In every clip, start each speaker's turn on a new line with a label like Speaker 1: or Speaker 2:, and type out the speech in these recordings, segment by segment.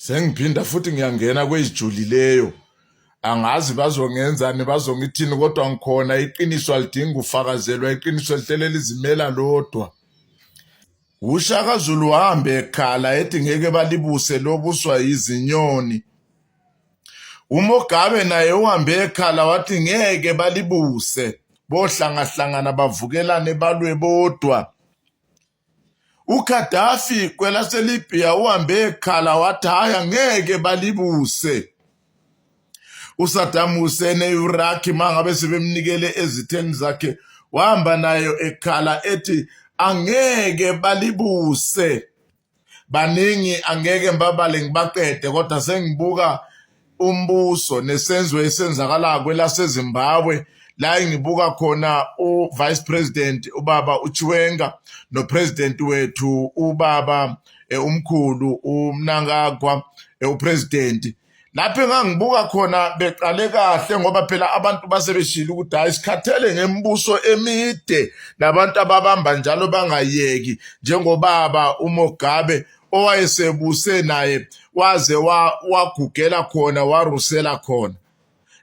Speaker 1: Sengiphinda futhi ngiyangena kwezijulileyo. Angazi bazongenzani bazongithini kodwa ngikhona iqiniso alidingi kufakazelwa iqiniso lihlele lizimela lodwa. UShaka Zulu wahambe ekhala ethi ngeke balibuse lobuswa yizinyoni. UMugabe naye uhambe ekhala wathi ngeke balibuse bohlangahlangana bavukelane balwe bodwa. UGaddafi kwelaseLibya uhambe ekhala wathi hhayi angeke balibuse. USaddam Hussein e-Iraq mangabe sebemnikele ezitheni zakhe wahamba nayo ekhala ethi angeke balibuse. Baningi angeke ngibabale ngibaqede kodwa sengibuka umbuso nesenzo esenzakala kwelaseZimbabwe la engibuka khona u-vice president ubaba uChiwenga no-president wethu ubaba eh, umkhulu uMnangagwa eh, upresident lapho engangibuka khona beqale kahle ngoba phela abantu basebeshilo ukuthi hayi sikhathele ngemibuso emide nabantu ababamba njalo bangayeki njengobaba uMogabe owayesebuse naye waze wagugela khona warusela khona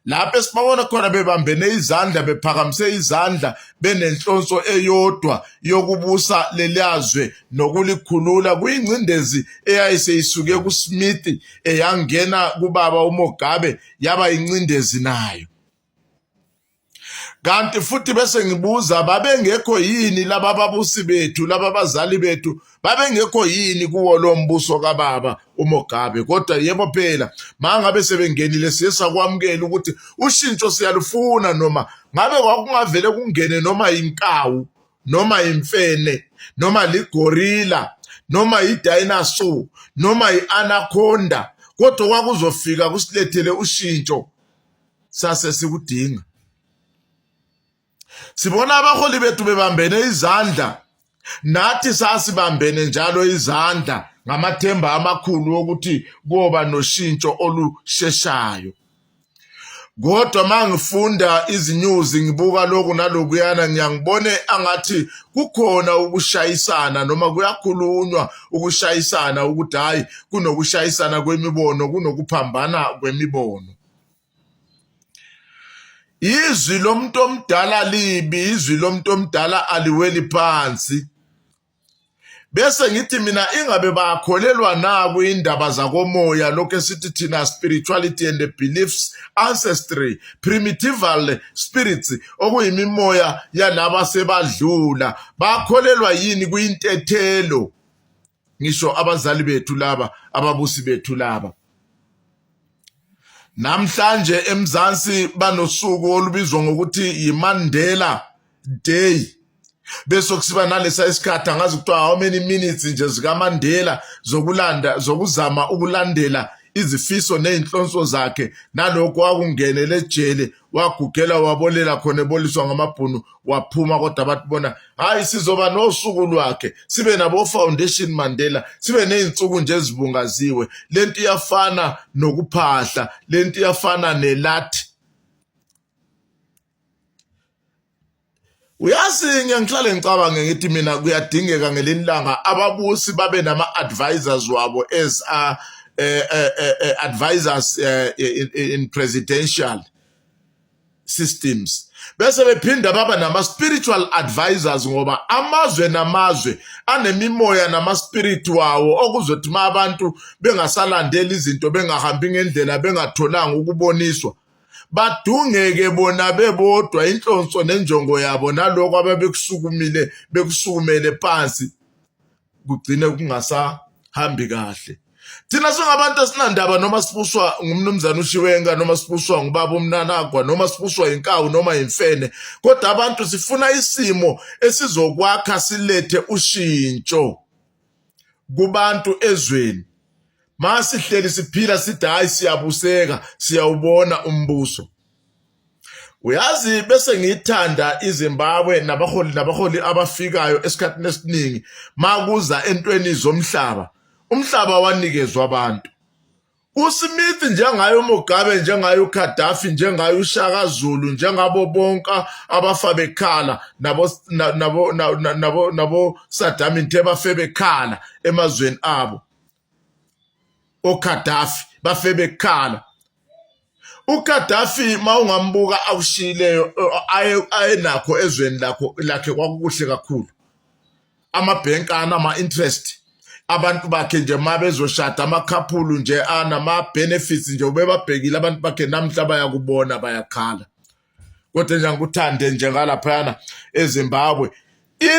Speaker 1: lapho esibabona khona bebambene izandla bephakamise izandla benenhlonso eyodwa yokubusa leliyazwe nokulikhulula kuyingcindezi eyayiseyisuke kuSmith eyangena kubaba uMogabe yaba incindezi nayo. Kanti futhi bese ngibuza babengekho yini laba babusi bethu laba bazali bethu babengekho yini kuwo lo mbuso kababa uMogabe kodwa yebo phela mangabe sebengenile siye sakwamukela ukuthi ushintsho siyalufuna noma ngabe kwakungavele kungene noma inkawu noma imfene noma ligorila noma idinosaur noma ianaconda kodwa kwakuzofika kusilethele ushintsho sase sikudinga. Sibona abaholi bethu bebambene izandla, nathi sasibambene njalo izandla ngamathemba amakhulu wokuthi koba noshintsho olusheshayo. Kodwa uma ngifunda izinyuzi ngibuka lokhu nalokuyana ngiyangibone angathi kukhona ukushayisana noma kuyakhulunywa ukushayisana ukuthi hhayi kunokushayisana kwemibono kunokuphambana kwemibono. Izwi lomuntu omdala libi, izwi lomuntu omdala aliweli phansi. Bese ngithi mina ingabe bakholelwa na kuyindaba zakomoya lokho esithi thina spirituality and the beliefs ancestry primitival spirits okuyimimoya yalaba sebadlula bakholelwa yini kuyintethelo ngisho abazali bethu laba ababusi bethu laba namhlanje eMzansi banosuku olubizwa ngokuthi yiMandela Day bese kusiba nalesa isikhathi angazi kuthiwa how many minutes nje zikaMandela zokulanda zokuzama ukulandela izifiso nezinhlonso zakhe nalokho wakungenele ejele wagugela wabolela khona eboliswa ngamabhunu waphuma kodwa bathi bona hayi sizoba nosuku lwakhe sibe nabo foundation Mandela sibe nezinsuku nje ezibungaziwe lento iyafana nokuphahla lento iyafana nelathi Uyazi ngiyangihlale ngicabange ngithi mina kuyadingeka ngelinye ilanga ababusi babe nama-advisors wabo as a, advisors in presidential systems bese bephinda baba nama-spiritual advisors ngoba amazwe namazwe anemimoya nama-spirit wawo okuzothi uma abantu bengasalandeli izinto bengahambi ngendlela bengatholanga ukuboniswa badungeke bona bebodwa inhlonso nenjongo yabo naloko ababekusukumile bekusukumele phansi kugcine kungasahambi kahle thina singabantu esinandaba noma sibuswa ngumnumzane ushiwenga noma sibuswa ngubaba umnanagwa noma sibuswa inkawu noma imfene kodwa abantu sifuna isimo esizokwakha silethe ushintsho kubantu ezweni Masihleli siphila sithi hayi siyabuseka siyawubona umbuso. Uyazi bese ngiyithanda iZimbabwe nabaholi nabaholi abafikayo esikhathini esiningi makuza entweni zomhlaba. Umhlaba wanikezwa abantu. USmith njengaye uMugabe njengaye uGaddafi njengaye uShaka Zulu njengabo bonke abafa bekhala nabo nabo nabo nabo Saddam Hussein bafe bekhala emazweni abo. oKhadafi bafe bekhala. UGaddafi mawungambuka awushiyileyo ayenakho ezweni lakho lakhe kwakukuhle kakhulu. Amabhenki anama-interest abantu bakhe nje uma bezoshada amakhaphulu nje anama-benefits nje ubebabhekile abantu bakhe namhla bayakubona bayakhala. Kodwa nje angikuthande nje ngalaphayana eZimbabwe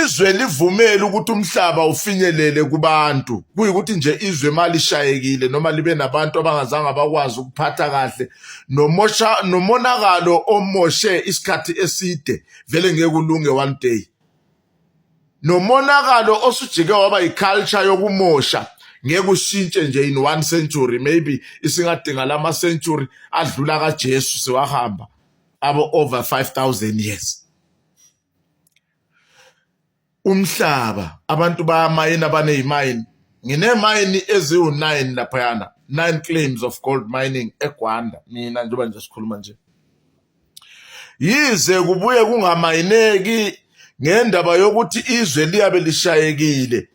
Speaker 1: izwe livumele ukuthi umhlaba ufinyelele kubantu kuyikuthi nje izwe malishayekile noma libe nabantu abangazange bakwazi ukuphatha kahle nomosha nomonakalo omoshe isikhathi eside vele ngeke ulunge one day nomonakalo osujike waba yiculture yokumosha ngeke ushintshe nje in one century maybe isingadinga lama century adlula kaJesu siwahamba abo over 5000 years. Umhlaba abantu bayamayina baneyimayini ngineemayini eziwu-9 laphayana 9 claims of gold mining eGwanda mina njengoba nje sikhuluma nje. Yize kubuye kungamayineki ngendaba yokuthi izwe liyabe lishayekile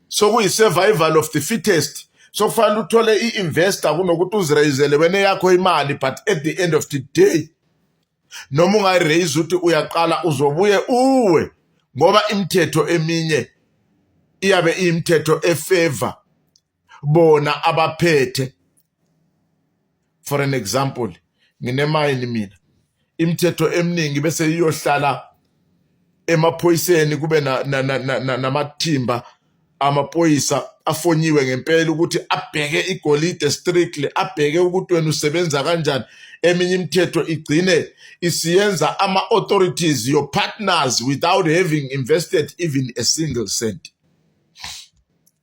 Speaker 1: sokuyi-survival of the fittest sokufanele uthole i-investor kunokuthi uzireyizele wena eyakho imali but at the end of the day noma ungayiraise ukuthi uyaqala uzobuye uwe ngoba imithetho eminye iyabe iyimithetho efavor bona abaphethe. For an example, nginemayini mina, imithetho eminingi bese iyohlala emaphoyiseni kube namathimba amaphoyisa afonyiwe ngempela ukuthi abheke igolide strictly, abheke ukuthi wena usebenza kanjani. Eminye imithetho igcine isiyenza ama-authorities your partners without having invested even a single cent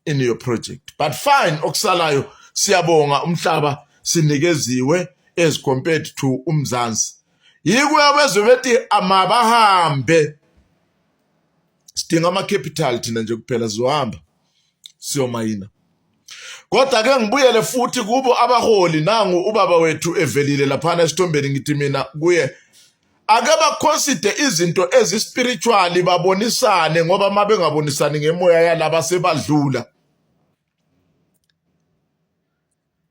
Speaker 1: in your project. But fine, okusalayo siyabonga umhlaba sinikeziwe as compared to uMzansi. Yikuya bezwe bethi amabahambe, sidinga ama-capital thina nje kuphela, sizohamba siyomayina. Kodwa ke ngibuyele futhi kubo abaholi, nangu ubaba wethu evelile laphana esithombeni, ngithi mina kuye ake baconsider izinto ezispiritually babonisane, ngoba uma bengabonisani ngemoya yalaba sebadlula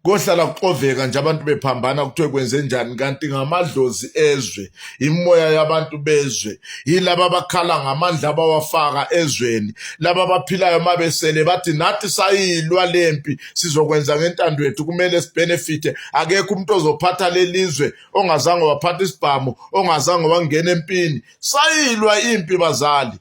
Speaker 1: kohlala kuxoveka nje abantu bephambana kuthiwe kwenze njani, kanti ngamadlozi ezwe, imoya yabantu bezwe, yilaba abakhala ngamandla abawafaka ezweni, laba abaphilayo uma besele bathi nathi sayilwa lempi sizokwenza ngentando yethu, kumele sibenefite. Akekho umuntu ozophatha lelizwe ongazange waphatha isibhamu, ongazange wangena empini. Sayilwa impi bazali,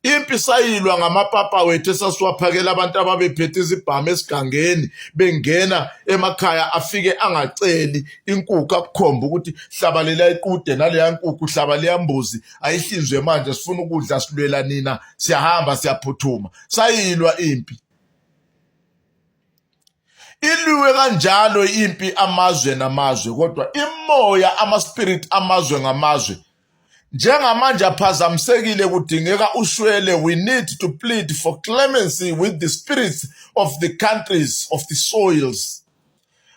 Speaker 1: impi sayilwa ngamapapa wethu esasiwaphakela abantu ababephethe izibhamu esigangeni, bengena emakhaya afike angaceli inkukhu, akukhomba ukuthi hlaba lela iqude naleya nkukhu, hlaba leya mbuzi ayihlinzwe manje, sifuna ukudla, silwela nina, siyahamba siyaphuthuma. Sayilwa impi, ilwiwe kanjalo impi amazwe namazwe, kodwa imoya ama-spirit amazwe ngamazwe njengamanje aphazamisekile, kudingeka ushwele. We need to plead for clemency with the spirits of the countries of the soils,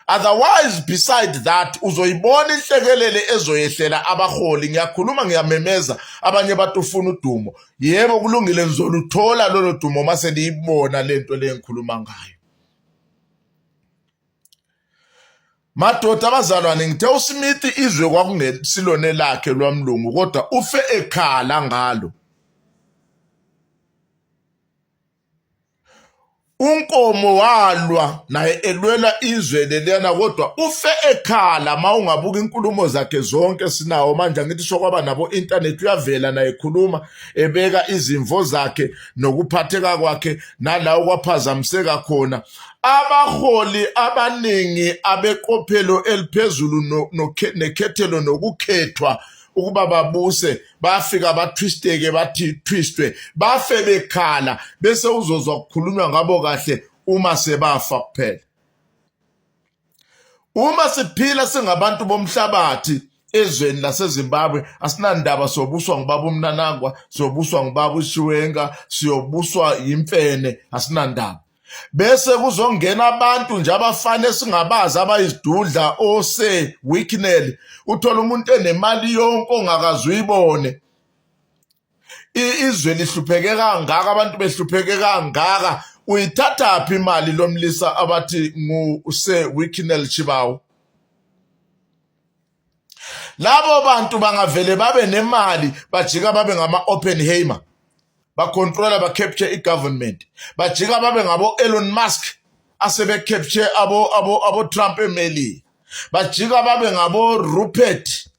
Speaker 1: otherwise beside that uzoyibona inhlekelele ezoyehlela abaholi. Ngiyakhuluma, ngiyamemeza, abanye bathi ufuna udumo. Yebo, kulungile, ngizoluthola lolo dumo mase niyibona lento le engikhuluma ngayo. Madoda abazalwane, ngithe uSmith izwe kwakungesilone lakhe lwamlungu, kodwa ufe ekhala ngalo. UNkomo walwa naye elwela izwe leliyana, kodwa ufe ekhala. Ma ungabuka inkulumo zakhe zonke sinawo manje, angithi sokwaba nabo internet, uyavela naye ekhuluma ebeka izimvo zakhe nokuphatheka kwakhe nala okwaphazamiseka khona. Abaholi abaningi abeqophelo eliphezulu nekhethelo nokukhethwa ukuba babuse bafika bathwisteke, bathi twistwe, bafe bekhala, bese uzozwa kukhulunywa ngabo kahle uma sebafa kuphela. Uma siphila singabantu bomhlabathi ezweni laseZimbabwe asinandaba, sobuswa ngubaba uMnangagwa, sobuswa ngubaba uShiwenga, siyobuswa yimfene, asinandaba. Bese kuzongena abantu nje abafana esingabazi abayizidudla ose Wicknell, uthola umuntu enemali yonke ongakaze uyibone. Izwe lihlupheke kangaka, abantu behlupheke kangaka, Uyithathaphi imali lomlisa abathi ngu-Sir Wicknell Chibawo? Labo bantu bangavele babe nemali bajika babe ngama-Oppenheimer, bacontrola ba-capture i-government, bajika babe ngabo-Elon Musk asebe-capture abo Trump eMelika, bajika babe ngabo-Rupert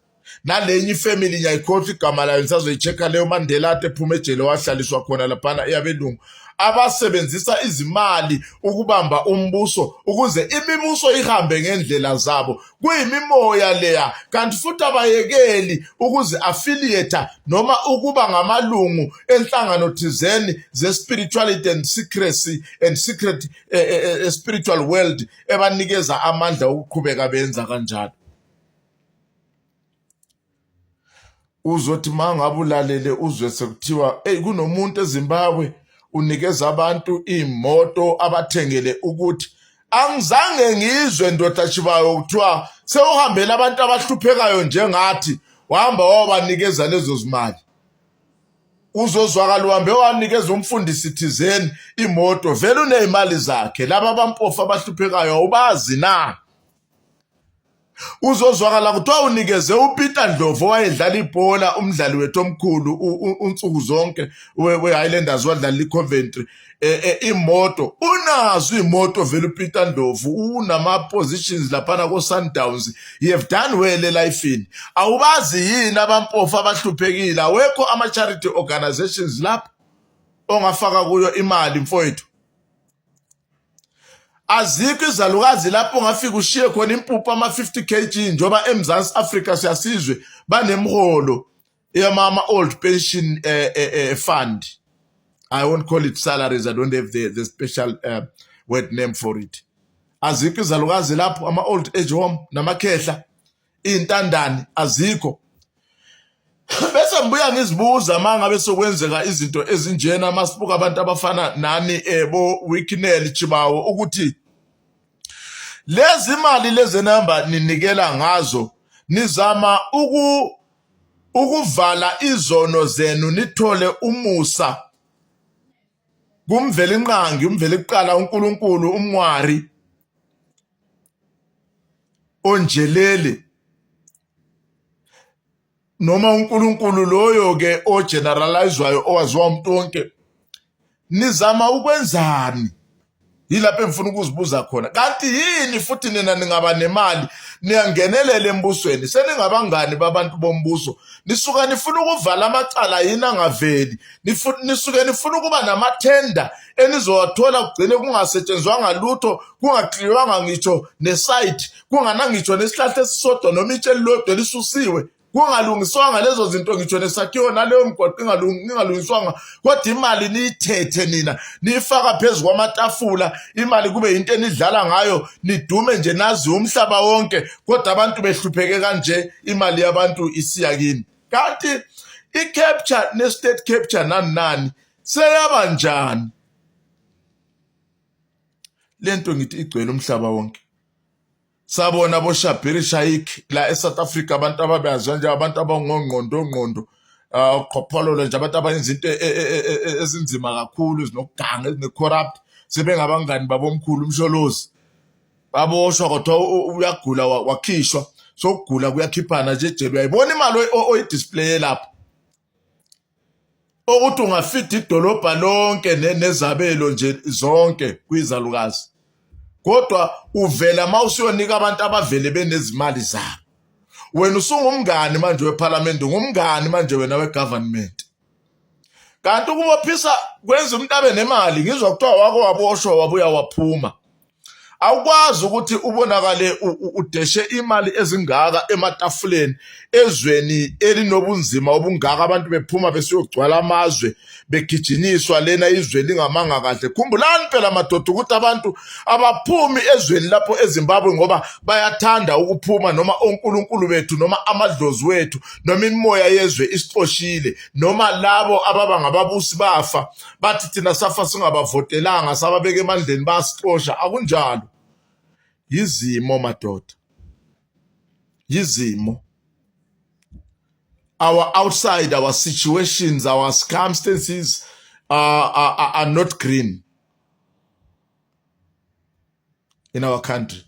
Speaker 1: nalenye ifamily, ngiyayikhohlwa igama layo, ngisazoyi-check-a leyo. Mandela ade ephuma ejele wahlaliswa khona laphana eyabelungu, abasebenzisa izimali ukubamba umbuso ukuze imibuso ihambe ngendlela zabo. Kuyimimoya leya, kanti futhi abayekeli ukuze affiliate noma ukuba ngamalungu enhlangano thizeni ze-spirituality and secrecy and secret spiritual world ebanikeza amandla okuqhubeka benza kanjalo. Uzothi mangabe ulalele uzwe sekuthiwa, "Hey, kunomuntu eZimbabwe unikeza abantu imoto, abathengele ukuthi." Angizange ngizwe, ndoda Chibayo, kuthiwa sewuhambela abantu abahluphekayo njengathi, wahamba wabanikeza lezo zimali. Uzozwakala uhambe wanikeza umfundisi thizeni imoto, vele uney'mali zakhe. Laba abampofu abahluphekayo awubazi na? Uzozwakala kuthiwa unikeze uPeter Ndlovu owayedlala ibhola, umdlali wethu omkhulu unsuku zonke we-Highlanders, wadlala i-Coventry, imoto. Unazo imoto vele uPeter Ndlovu, unama-positions laphana ko-Sundowns, he have done well elifini. Awubazi yini abampofu abahluphekile? Awekho ama-charity organizations lapho ongafaka kuyo imali, mfowethu? Azikho izalukazi lapho ungafika ushiye khona impuphu ama-50 kg, njengoba eMzansi Afrika siyasizwe banemholo yamama old pension fund? I won't call it salaries, I don't have the special word name for it. Azikho izalukazi lapho, ama old age home namakhehla, iy'ntandane azikho. Bese ngibuya ngizibuza, uma ngabe sokwenzeka izinto ezinjena, masibuka abantu abafana nani, bo Wicknell Chibawo, ukuthi lezi mali lezi namba ninikela ngazo, nizama ukuvala izono zenu, nithole umusa kuMvelinqangi, umveli kuqala, uNkulunkulu, umwari onjelele, noma uNkulunkulu loyo ke ogeneralizwayo owaziwa umuntu wonke? Nizama ukwenzani? Yilapho engifuna ukuzibuza khona. Kanti yini futhi nina ningaba nemali niyangenelela embusweni, seningabangani babantu bombuso, nisuka nifuna ukuvala amacala yini angaveli, nisuke nifuna ukuba namathenda enizowathola, kugcine kungasetshenzwanga lutho, kungakliwanga ngitsho nesite, kunganangitsho nesihlahla esisodwa noma itshe elilodwa elisusiwe, kungalungiswanga lezo zinto, ngitsho nesakhiwo naleyo migwaqo ingalungiswanga, kodwa imali niyithethe nina niyifaka phezu kwamatafula, imali kube into enidlala ngayo, nidume nje naziwe umhlaba wonke, kodwa abantu behlupheke kanje, imali yabantu isiya kini? Kanti i-capture ne-state capture nani nani seyaba njani lento? Ngithi igcwele umhlaba wonke. Sabona boShabir Shaik la eSouth Africa, abantu ababeyaziwa nje abantu abangongqondo ngqondo, uqhophololo nje, abantu abayenza into ezinzima kakhulu, ezinokuganga, ezine-corrupt, sebengabangani babomkhulu uMsholozi. Baboshwa, kodwa uyagula, wakhishwa. Sokugula kuyakhiphana nje ejele. Uyayibona imali oyidisplaye lapho, ukuthi ungafida idolobha lonke nezabelo nje zonke kwizalukazi, kodwa uvela mawusuyonika abantu abavele benezimali zabo. Wena usungumngani manje weParliament, ngumngani manje wena wegovernment. Kanti ukubophisa kwenza umuntu abe nemali? Ngizwa kuthiwa wake waboshwa, wabuya waphuma. Awukwazi ukuthi ubonakale udeshe imali ezingaka ematafuleni ezweni elinobunzima obungaka, abantu bephuma besiyogcwala amazwe, begijinyiswa lena izwe lingamanga kahle. Khumbulani phela madoda ukuthi abantu abaphumi ezweni lapho eZimbabwe ngoba bayathanda ukuphuma, noma onkulunkulu bethu noma amadlozi wethu noma imimoya yezwe isixoshile, noma labo ababa ngababusi bafa bathi thina safa singabavotelanga, sababeka emandleni, bayasixosha. Akunjalo, yizimo madoda, yizimo. Our outside, our situations, our circumstances are not green. in our country.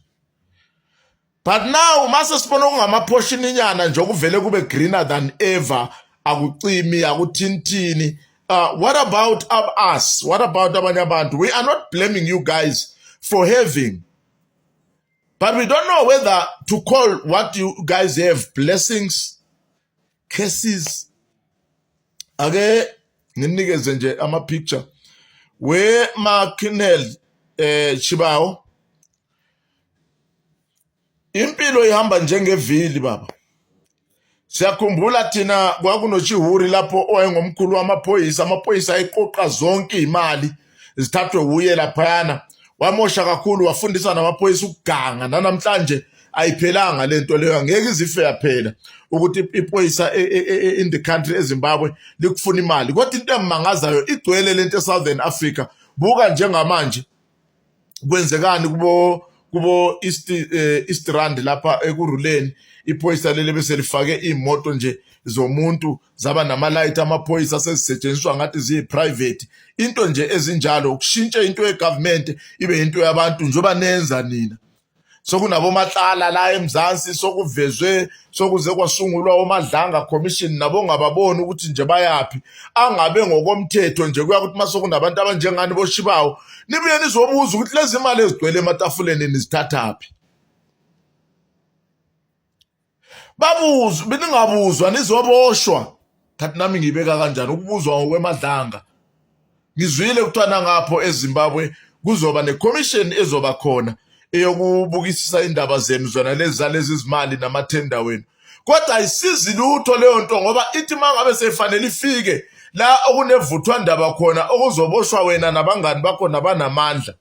Speaker 1: But now mase sibona okungamaphoshininyana nje okuvele kube greener than ever, akucimi, akuthintini. What about us? What about abanye abantu? We are not blaming you guys for having, but we don't know whether to call what you guys have blessings, curses. Ake nginikeze nje ama picture we Makinel Chibawo. Impilo ihamba njengevili baba. Siyakhumbula thina kwakunoChihuri lapho owayengomkhulu wamaphoyisa, amaphoyisa ayeqoqa zonke imali zithathwe wuye laphayana. Wamosha kakhulu, wafundisa namaphoyisa ukuganga. Nanamhlanje ayiphelanga lento leyo, angeke izife yaphela ukuthi iphoyisa in the country eZimbabwe likufuna imali. Kodwa into engimangazayo, igcwele lento eSouthern Africa. Buka njengamanje kwenzekani kubo East Rand lapha ekuruleni, iphoyisa leli bese lifake imoto nje zomuntu zaba namalight amaphoyisa, sezisetshenziswa ngathi ziyi-private. Into nje ezinjalo, ukushintsha into ye-government ibe into yabantu njengoba nenza nina. Sokunabomahlala la eMzansi, sokuvezwe, sokuze kwasungulwa oMadlanga Commission, nabo ngababoni ukuthi nje bayaphi angabe ngokomthetho nje. Kuya ukuthi mase kunabantu abanjengani boshibawo, nibuye nizobuza ukuthi lezi mali ezigcwele ematafuleni nizithathaphi. Babuzwe, beningabuzwa nizoboshwa. Kanti nami ngibeka kanjani ukubuzwa ngokwemadlanga? Ngizwile kuthiwa nangapho eZimbabwe kuzoba necommission ezoba khona eyokubukisisa indaba zenu zona lezi zalezi zimali namathenda wenu, kodwa ayisizi lutho leyo nto, ngoba ithi uma ngabe seyifanele ifike la okunevuthwa ndaba khona, okuzoboshwa wena nabangani bakho nabanamandla,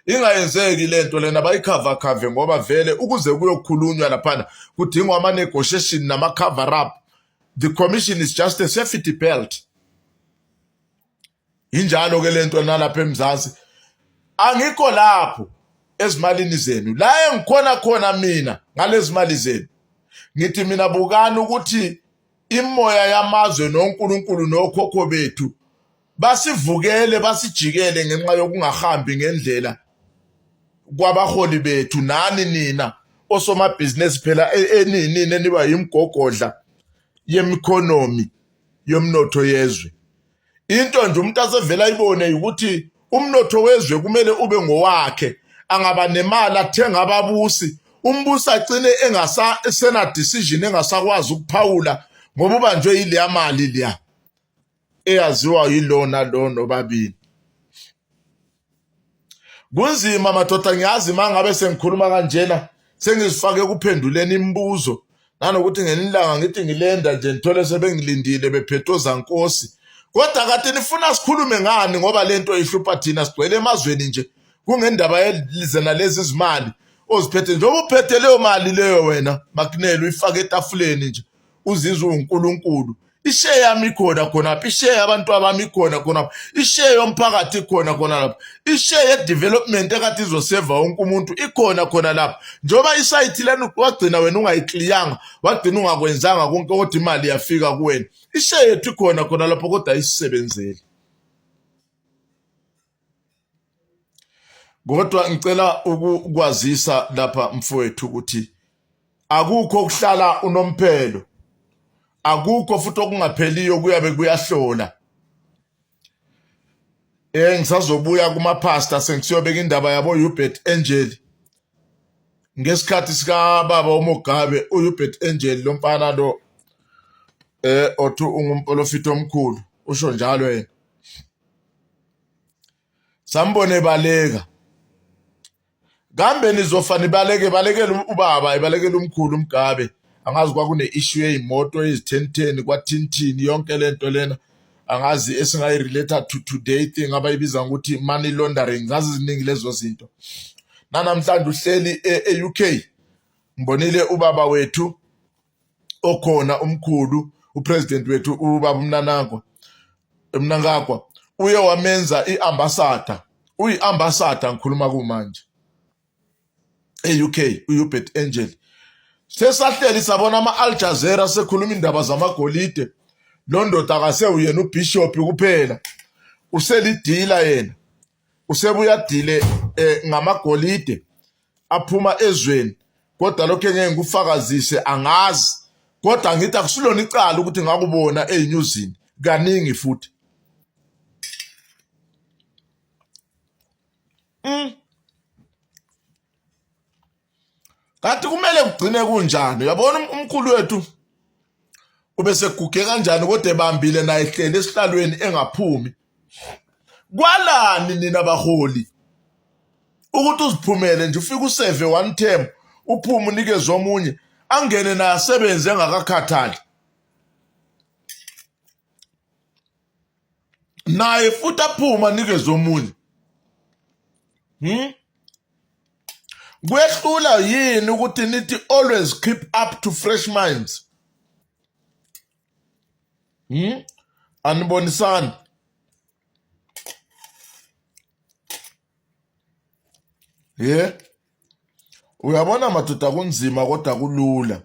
Speaker 1: ingayenzeki lento lena, bayikhava khave, ngoba vele ukuze kuyokhulunywa laphana kudingwa ama-negotiation nama-cover up. The commission is just a safety belt. Injalo ke lento nalapha eMzansi. Angikho lapho ezimalini zenu, la engikhona khona mina ngalezi mali zenu, ngithi mina bukani ukuthi imoya yamazwe noNkulunkulu nokhokho bethu basivukele, basijikele ngenxa yokungahambi ngendlela kwabaholi bethu nani nina osomabhizinisi phela eniyinini eniba yimgogodla yemikhonomi yomnotho yezwe. Into nje umuntu asevela ayibone ukuthi umnotho wezwe kumele ube ngowakhe, angaba nemali athenga ababusi, umbusi agcine engasena decision, engasakwazi ukuphawula ngoba ubanjwe yileya mali leya eyaziwa yilona lo nobabili. Kunzima madoda, ngiyazi uma ngabe sengikhuluma kanjena sengizifake ekuphenduleni imibuzo, nanokuthi ngelinye ilanga ngithi ngilenda nje ngithole sebengilindile bephethe ozankosi. Kodwa kade nifuna sikhulume ngani? Ngoba le nto ihlupha thina sigcwele emazweni nje, kungendaba yelize nalezi zimali oziphethe. Njengoba uphethe leyo mali leyo wena Makineli, uyifake etafuleni nje, uzizwe uNkulunkulu. Isheya yami ikhona khonapha, isheya yabantu abami ikhona khonapha, isheya yomphakathi ikhona khona lapha, isheya ye-development ekade izoseva wonke umuntu ikhona khona lapha. Njengoba isayithi lena wagcina wena ungayikliyanga, wagcina ungakwenzanga konke, kodwa imali yafika kuwena. Isheya yethu ikhona khona lapho, kodwa ayisisebenzeli. Kodwa ngicela ukukwazisa lapha mfowethu ukuthi akukho ukuhlala unomphelo, akukho futhi okungapheliyo, kuyabe kuyahlola. Ngisazobuya kuma-pastor, sengisiyobeka indaba yabo Hubert Angel. Ngesikhathi sikababa uMugabe, uHubert Angel lo mfana lo othi ungumprofiti omkhulu, usho njalo yena, sambone ebaleka. Kambe nizofa nibaleke, balekela ubaba, ibalekela umkhulu uMgabe. Angazi kwakune issue yeyimoto ezithenitheni kwathintini, yonke lento lena angazi esingayi-relate to today thing abayibiza ngokuthi money laundering. Zazi ziningi lezo zinto. Nanamhlanje uhleli e-UK. Ngibonile ubaba wethu okhona umkhulu, upresident wethu ubaba uMnanagwa, uMnangagwa uye wamenza i-ambassador, uyi-ambassador ngikhuluma kumanje e-UK uHubert Angel. Sesahleli sabona ama-Al Jazeera sekhuluma indaba zamagolide. Lo ndoda akasewuyena ubishop kuphela, uselidila yena, usebuya dile ngamagolide. aphuma ezweni kodwa lokho engeke ngikufakazise angazi kodwa ngithi akusilona icala ukuthi ngakubona eyinyuzini kaningi futhi. Kanti kumele kugcine kunjani? Uyabona umkhulu wethu ubeseguge kanjani kodwa ebambile naye ehleli esihlalweni engaphumi. Kwalani nina baholi ukuthi uziphumele nje ufike useve one term uphume unikeze omunye angene naye asebenze engakakhathali. Naye futhi aphume anikeze omunye. Kwehlula yini ukuthi nithi always keep up to fresh minds? Anibonisani. Ye. Uyabona madoda kunzima kodwa kulula.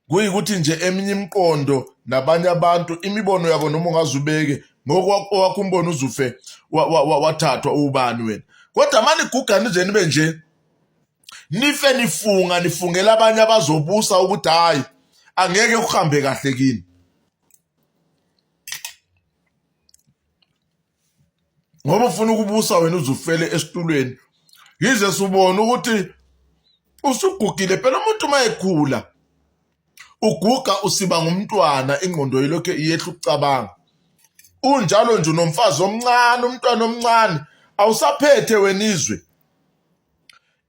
Speaker 1: Kuyikuthi nje eminye imiqondo nabanye abantu imibono yabo noma ungazubeke ngokwakho umbono uzufe wathathwa ubani wena. Kodwa manje iguga nize nibe nje nife nifunga nifungela abanye abazobusa ukuthi hayi angeke kuhambe kahle kini. Ngoba ufuna ukubusa wena uzufele esitulweni. Yize subona ukuthi usugugile phela umuntu uma ekhula uguga usiba ngumntwana ingqondo yilokhu iyehla ukucabanga. Unjalo nje unomfazi omncane umntwana omncane awusaphethe wena izwe.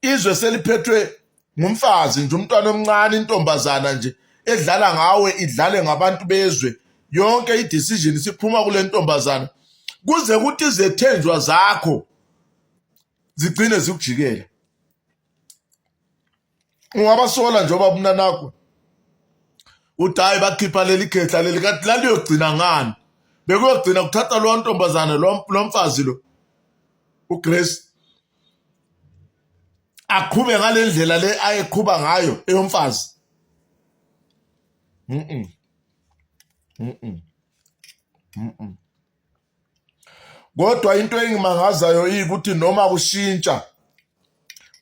Speaker 1: Izwe seliphethwe ngumfazi nje umntwana omncane intombazana nje edlala ngawe idlale ngabantu bezwe yonke i-decision isiphuma kule ntombazana kuze kuthi izethenjwa zakho zigcine zikujikela. Ungabasola nje ubaba umnanakho uthi hayi bakhipha leli khehla leli kanti laliyogcina ngani bekuyogcina kuthatha lowa ntombazane lo mfazi lo uGrace aqhube ngale ndlela le ayeqhuba ngayo eyomfazi. Kodwa into engimangazayo iyikuthi noma kushintsha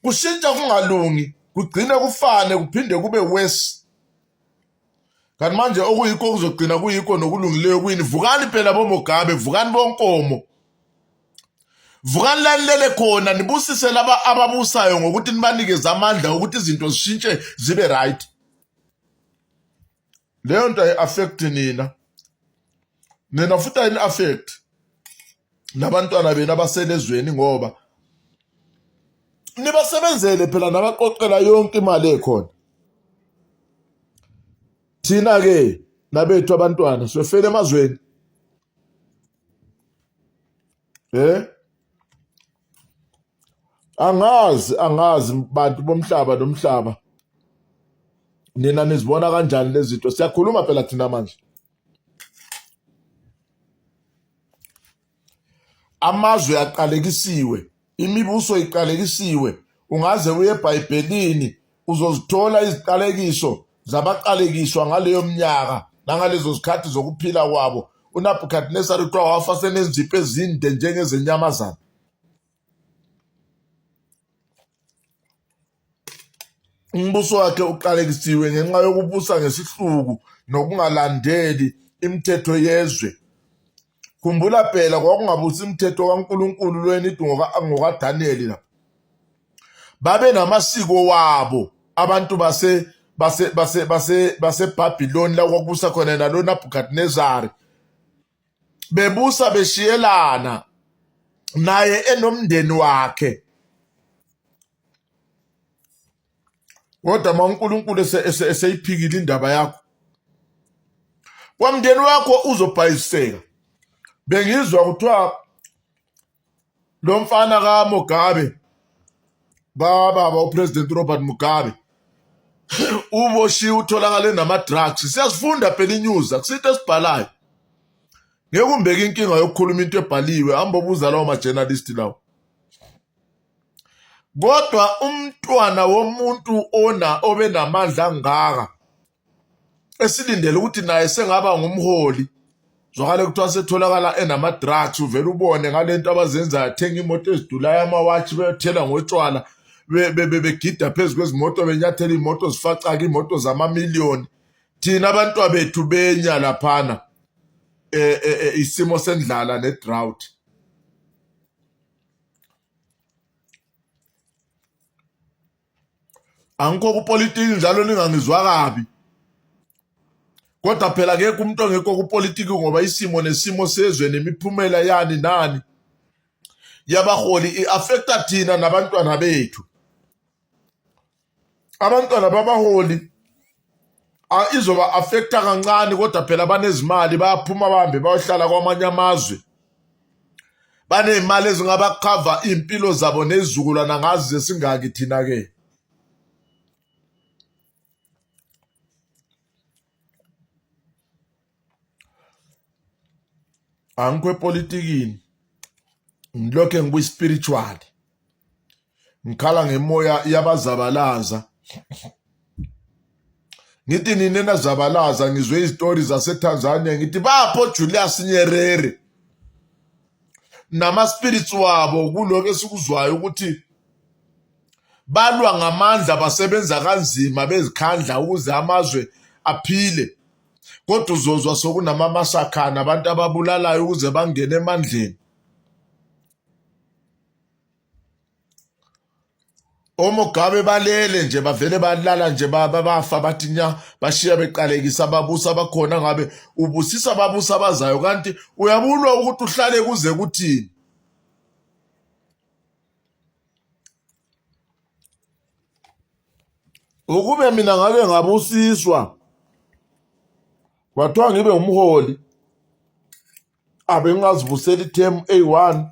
Speaker 1: kushintsha kungalungi kugcine kufane kuphinde kube worse. Kanti manje okuyikho kuzogcina kuyikho nokulungileyo kuyini? Vukani phela boMugabe, vukani boNkomo. Vukani la nilele khona nibusise laba ababusayo ngokuthi nibanikeze amandla ukuthi izinto zishintshe zibe right. Leyo nto ayi-affect nina. Nina futhi ayini-affect nabantwana benu abasele ezweni ngoba nibasebenzele phela nabaqoqela yonke imali ekhona. Thina ke nabethu abantwana siyofela emazweni. Angazi angazi bantu bomhlaba nomhlaba. Nina nizibona kanjani lezi zinto? Siyakhuluma phela thina manje. Amazwe aqalekisiwe, imibuso iqalekisiwe. Ungaze uye eBhayibhelini uzozithola iziqalekiso zabaqalekiswa ngaleyo minyaka nangalezo zikhathi zokuphila kwabo. UNebukadnezar kuthiwa wafa senezipho ezinde njengezenyamazana. Umbuso wakhe uqalekisiwe ngenxa yokubusa ngesihluku nokungalandeli imithetho yezwe. Khumbula phela kwakungabusi imithetho kaNkulunkulu lweni ithi ngokaDaniyeli lapha. Babe namasiko wabo abantu base base base base baseBhabhiloni la kwakubusa khona yena lo Nebukadnezari. Bebusa beshiyelana naye enomndeni wakhe. Kodwa uma uNkulunkulu eseyiphikile indaba yakho kwamndeni wakho uzobhayiseka. Bengizwa kuthiwa lo mfana kaMugabe bababa uPresident Robert Mugabe uboshiwe utholakale nama-drugs. Siyazifunda phela i-news, akusinto esibhalayo. Ngeke umbeke inkinga yokukhuluma into ebhaliwe, hamba obuza lawo ma-journalist lawo. Kodwa umntwana womuntu ona obenamandla angaka esilindele ukuthi naye sengaba ngumholi zwakale kuthiwa setholakala enama-drugs uvele ubone ngale nto abazenzayo athenga imoto ezidulayo amawatshi beyothela ngotshwala begida phezu kwezimoto, benyathela iy'moto zifacaka, iy'moto zamamiliyoni. Thina abantwabethu benya laphana isimo sendlala ne-drought. Angikho kupolitiki njalo ningangizwa kabi, kodwa phela akekho umuntu ongekho kupolitiki ngoba isimo nesimo sezwe nemiphumela yani nani yabaholi i-affecta thina nabantwana bethu. Abantwana babaholi izoba affecta kancane, kodwa phela banezimali, bayaphuma bahambe bayohlala kwamanye amazwe, baney'mali ezingabakhava iy'mpilo zabo nezizukulwana ngazi zesingaki thina-ke. Angikho epolitikini, ngilokhe ngikwi-spiritual, ngikhala ngemoya yabazabalaza. Ngithi nina enazabalaza, ngizwe izitori zaseTanzania, ngithi bapho Julius Nyerere nama-spirits wabo kulokhu esikuzwayo ukuthi balwa ngamandla, basebenza kanzima bezikhandla ukuze amazwe aphile, kodwa uzozwa sokunamamasakhana abantu ababulalayo ukuze bangene emandleni. OMugabe balele nje, bavele balala nje, bafa bathi nya, bashiya beqalekisa ababusi abakhona. Ngabe ubusisa ababusi abazayo, kanti uyabulwa ukuthi uhlale kuze kuthini? Ukube mina ngake ngabusiswa kwathiwa ngibe umholi, abengingazibusela ithemu eyi-one,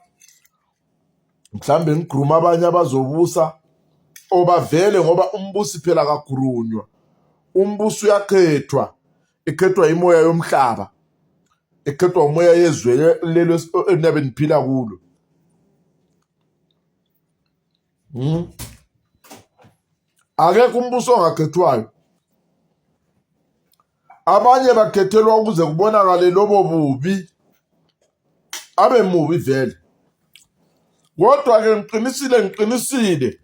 Speaker 1: mhlawumbe ngigruma abanye abazobusa obavele, ngoba umbusi phela akagurunywa, umbusi uyakhethwa, ikhethwa imoya yomhlaba, ikhethwa umoya yezwe lelo enabe niphila kulo. Akekho umbuso ongakhethwayo. Abanye bakhethelwa ukuze kubonakale lobo bubi, abe mubi vele. Kodwa-ke ngiqinisile, ngiqinisile,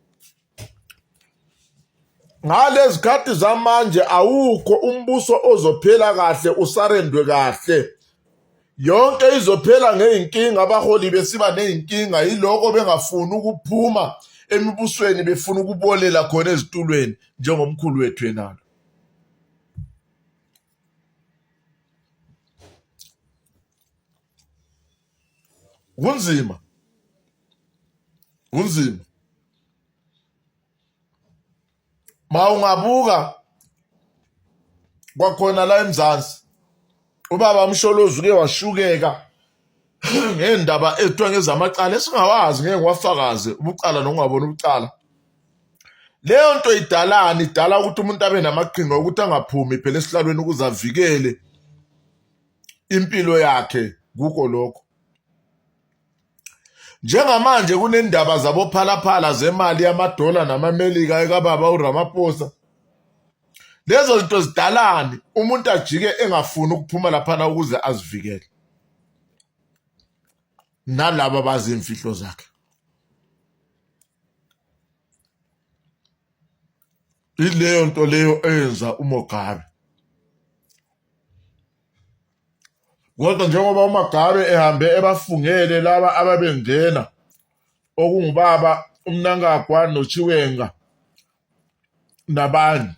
Speaker 1: ngalezi khathi zamanje awukho umbuso ozophela kahle usarendwe kahle. Yonke izophela ngey'nkinga, abaholi besiba ney'nkinga, yiloko bengafuni ukuphuma emibusweni, befuna ukubolela khona ezitulweni njengomkhulu wethu yenalo. Kunzima, kunzima. Ma ungabuka kwakhona la eMzansi, ubaba uMsholozi uke washukeka ngendaba ezithiwa ngezamacala esingawazi, ngeke ngiwafakaze ubucala nokungaboni ubucala. Leyo nto idalani? Idala ukuthi umuntu abe namaqhinga okuthi angaphumi phela esihlalweni ukuze avikele impilo yakhe kuko lokho. Njengamanje kunendaba zabophalaphala zemali yamadola namamelika ekababa uRamaphosa. Lezo zinto zidalani? Umuntu ajike engafuni ukuphuma laphana ukuze azivikele nalaba bazi imfihlo zakhe. Ileyo nto leyo eyenza uMugabe. Kodwa njengoba uMagabe ehambe ebafungele laba ababengena, okungubaba uMnangagwa noChiwenga nabanye,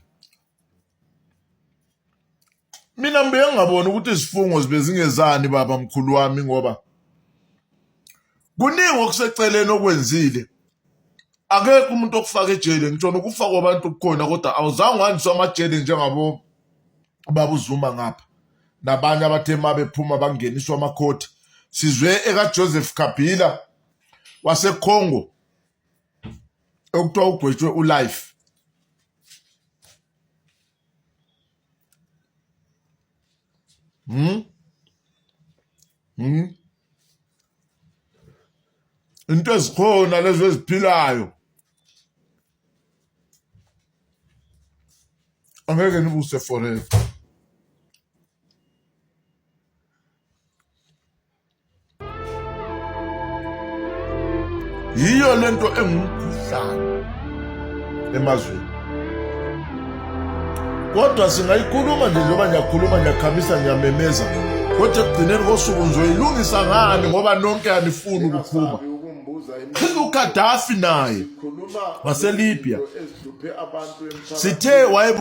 Speaker 1: mina ngibuye ngingaboni ukuthi izifungo zibe zingezani baba mkhulu wami, ngoba kuningi okuseceleni okwenzile. Akekho umuntu okufaka ejele, ngitsho nokufa kwabantu kukhona, kodwa awuzange wandiswa amajele njengabo baba uZuma ngapha nabanye abathe uma bephuma bangeniswa amakhoti. Sizwe ekaJoseph Kabila waseCongo okuthiwa ugwetshwe ulife. Into ezikhona lezo eziphilayo angeke nibuse forever. Yiyo lento engumkhuhlane. Emazweni kodwa singayikhuluma nje, njengoba ngiyakhuluma, ngiyakhamisa, ngiyamemeza, kodwa ekugcineni kosuku ngizoyilungisa ngani ngoba nonke anifuni ukuphuma?
Speaker 2: Engasabi ukumbuza imibuzo.
Speaker 1: UGaddafi naye
Speaker 2: Khuluma
Speaker 1: waseLibya
Speaker 2: ngezinto ezihluphe abantu emphakathini.
Speaker 1: Sithe waye